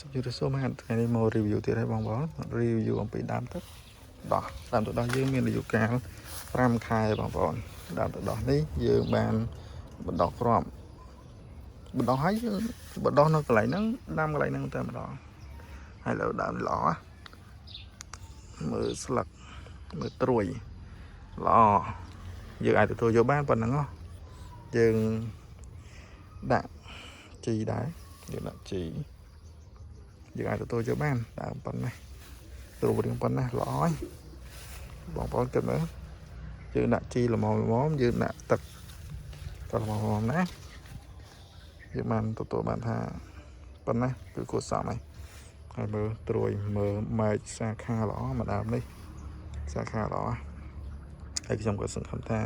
សុខជម្រាបសួរបាទថ្ងៃនេះមក review ទៀតហើយបងប្អូន review អំពីដើមទឹកដោះដើមទឹកដោះយើងមានអាយុកាល5ខែបងប្អូនដើមទឹកដោះនេះយើងបានបណ្ដោះគ្រាប់បណ្ដោះហើយយើងបណ្ដោះនៅកន្លែងហ្នឹងដាំកន្លែងហ្នឹងតែម្ដងហើយលើដើមល្អណាមើលស្លឹកមើលត្រួយល្អយើងអាចទទួលយកបានប៉ុណ្ណឹងហ៎យើងដាក់ជីដែរយើងដាក់ជី យើងអាចទទួលយកបានដើមប៉ុណ្ណេះរូបរាងប៉ុណ្ណេះល្អហើយបងប្អូនគិតមើលយើងដាក់ជីល្មមល្មមយើងដាក់ទឹកក៏ល្មមល្មមណាយើងបានទទួលបានថាប៉ុណ្ណេះគឺគួរសមហើយហើយមើលត្រួយមើលមែកសាខាល្អមួយដើមនេះសាខាល្អហើយខ្ញុំក៏សង្ឃឹមថា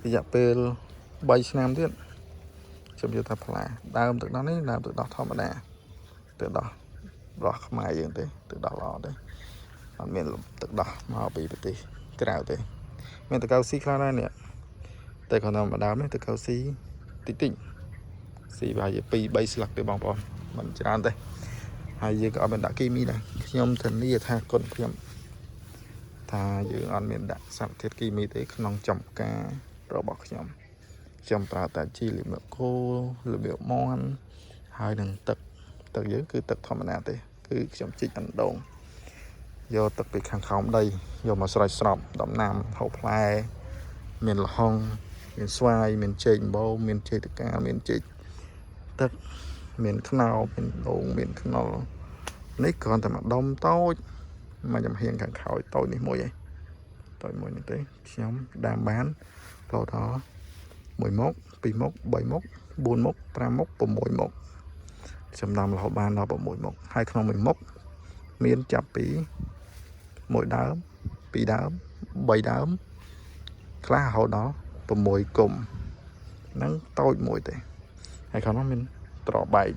រយៈពេល3ឆ្នាំទៀតខ្ញុំយល់ថាផ្លាដើមទឹកដោះនេះដើមទឹកដោះធម្មតាទឹកដោះ ដោះខ្មែរយើងទេទឹកដោះល្អទេអត់មានទឹកដោះមកពីប្រទេសក្រៅទេមានតកៅស៊ីខ្លះដែរនេះតែគាត់ថាម្ដងនេះតកៅស៊ីតិចតិចស៊ីប្រហែលជា2 3ស្លឹកទេបងប្អូនមិនច្រើនទេហើយយើងក៏អត់មានដាក់គីមីដែរខ្ញុំធានាថាគុណខ្ញុំថាយើងអត់មានដាក់សារធាតុគីមីទេក្នុងចំការរបស់ខ្ញុំខ្ញុំប្រើតែជីលៀបគោរបៀបមន់ហើយនឹងទឹកទឹកយើងគឺទឹកធម្មតាទេគឺខ្ញុំជីកអណ្ដូងយកទឹកពីខាងក្រោមដីយកមកស្រោចស្រពដំណាំហូបផ្លែមានល្ហុងមានស្វាយមានចេកអំបូរមានចេកតកាមានចេកទឹកមានខ្នោមានដូងមានខ្នុរនេះគ្រាន់តែមួយដុំតូចមួយចំហៀងខាងក្រោយតូចនេះមួយឯងតូចមួយនេះទេខ្ញុំដាំបានរហូតដល់1មុខ2មុខ3មុខ4មុខ5មុខ6មុខខ្ញុំដាំរហូតបានដល់6មុខហើយក្នុងមួយមុខមានចាប់ពី1ដើម2ដើម3ដើមខ្លះរហូតដល់6គុំហ្នឹងតូចមួយទេហើយខាងនោះមានត្របែក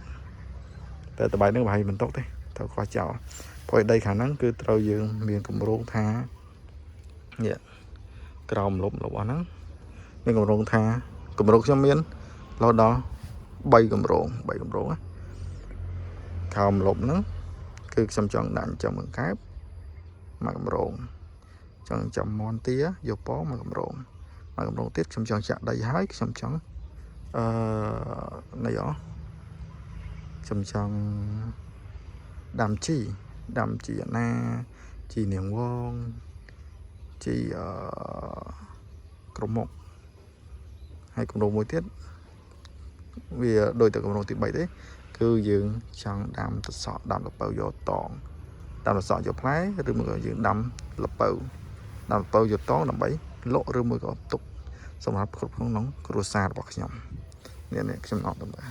តែត្របែកហ្នឹងប្រហែលមិនຕົកទេត្រូវខ្វះចោលព្រោះដីខាងហ្នឹងគឺត្រូវយើងមានគម្រោងថានេះក្រោមលុបរបស់ហ្នឹងមានគម្រោងថាគម្រោងខ្ញុំមានរហូតដល់3គម្រោង3គម្រោងណាក្រោមលុបហ្នឹងគឺខ្ញុំចង់ដាក់ចំកង្កែបមួយគម្រោងចង់ចាំមន់ទាយកពងមួយគម្រោងមួយគម្រោងទៀតខ្ញុំចង់ចាក់ដីហើយខ្ញុំចង់អឺនៃអខ្ញុំចង់ដាំជីដាំជីអាណាជីនាងវងជីអឺក្រមុកហើយគម្រោងមួយទៀតវាដូចតែគម្រោងទី3ទេគឺយើងចង់ដាំតសក់ដាំលពៅយកតងដាំតសក់យកផ្លែឬមួយក៏យើងដាំលពៅដាំលពៅយកតងដើម្បីលក់ឬមួយក៏ទុកសម្រាប់គ្រប់ក្នុងគ្រួសាររបស់ខ្ញុំនេះនេះខ្ញុំអត់ដើម្បី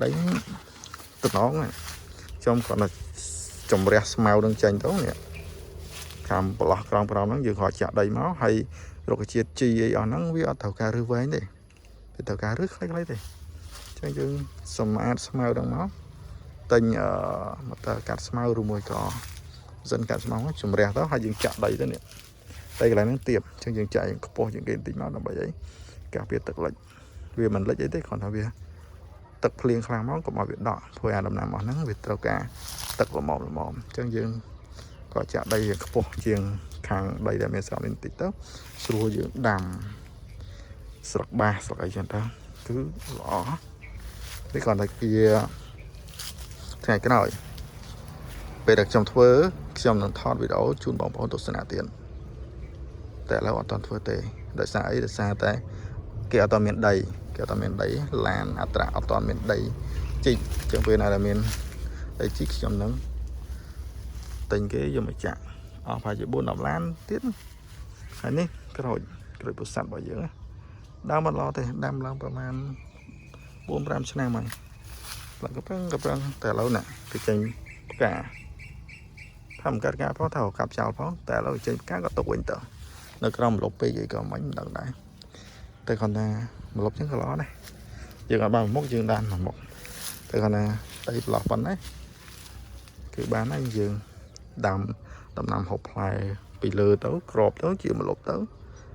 ដីតំណងខ្ញុំគ្រាន់តែជំរះស្មៅនឹងចេញទៅនេះខាំប្រឡោះក្រោមក្រោមហ្នឹងយើងគ្រាន់ចាក់ដីមកហើយរុក្ខជាតិជីអីអស់ហ្នឹងវាអត់ត្រូវការរឹសវែងទេវាត្រូវការរឹសខ្លីៗទេអញ្ចឹងយើងសម្អាតស្មៅហ្នឹងមកទិញអឺមកតើកាត់ស្មៅឬមួយក៏ម៉ាស៊ីនកាត់ស្មៅមកជំរះទៅហើយយើងចាក់ដីទៅនេះដីកន្លែងហ្នឹងទៀបអញ្ចឹងយើងចាក់យើងខ្ពស់ជាងគេបន្តិចមកដើម្បីអីការពារទឹកលិចវាមិនលិចអីទេគ្រាន់តែវាទឹកភ្លៀងខ្លាំងមកកុំឲ្យវាដក់ព្រោះអាដំណាំអស់ហ្នឹងវាត្រូវការទឹកល្មមល្មមអញ្ចឹងយើងក៏ចាក់ដីវាខ្ពស់ជាងខាងដីដែលមានស្រោមនេះបន្តិចទៅស្រួលយើងដាំស្លឹកបាសស្លឹកអីចឹងទៅគឺល្អនេះគ្រាន់តែជាថ្ងៃក្រោយពេលដែលខ្ញុំធ្វើខ្ញុំនឹងថតវីដេអូជូនបងប្អូនទស្សនាទៀតតែឥឡូវអត់ទាន់ធ្វើទេដោយសារអីដោយសារតែគេអត់ទាន់មានដីគេអត់ទាន់មានដីឡានអត្រាអត់ទាន់មានដីជីកចឹងពេលណាដែលមានដីជីកខ្ញុំនឹងទិញគេយកមកចាក់អស់ប្រហែលជា4 10ឡានទៀតហើយនេះក្រូចក្រូចពុទ្ធស័តរបស់យើងណាដើមអត់ល្អទេដាំឡើងប្រហែល4 5ឆ្នាំហើយឡើងក៏ប្រឹងក៏ប្រឹងតែឥឡូវណាគេចេញផ្កាថាមិនកាត់ការផងថាកាប់ចោលផងតែឥឡូវចេញផ្កាក៏ទុកវិញទៅនៅក្រោមម្លប់ពេកអីក៏មិនដឹងដែរតែគាត់ថាម្លប់ចឹងក៏ល្អដែរយើងអត់បានមួយមុខយើងបានមួយមុខតែគាត់ថាដីប្រឡោះប៉ុណ្ណេះគឺបានហើយយើងដាំដំណាំហូបផ្លែពីលើទៅក្របទៅជាម្លប់ទៅ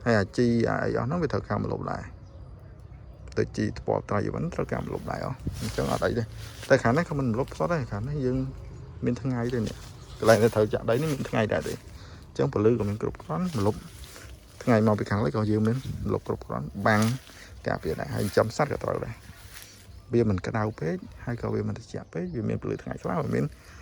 ហើយអាជីអាអីអស់ហ្នឹងវាត្រូវការម្លប់ដែរ ដូចជីថ្ពាល់ត្រីវិញត្រូវការម្លប់ដែរអអញ្ចឹងអត់អីទេតែខាងនេះក៏មិនម្លប់សោះដែរខាងនេះយើងមានថ្ងៃទេនេះកន្លែងដែលត្រូវចាក់ដីនេះមានថ្ងៃដែរទេអញ្ចឹងពលឺក៏មានគ្រប់គ្រាន់ម្លប់ថ្ងៃមកពីខាងលិចក៏យើងមានម្លប់គ្រប់គ្រាន់បាំងការពារដែរហើយចិញ្ចឹមសត្វក៏ត្រូវដែរវាមិនក្តៅពេកហើយក៏វាមិនត្រជាក់ពេកវាមានពលឺថ្ងៃខ្លះវាមាន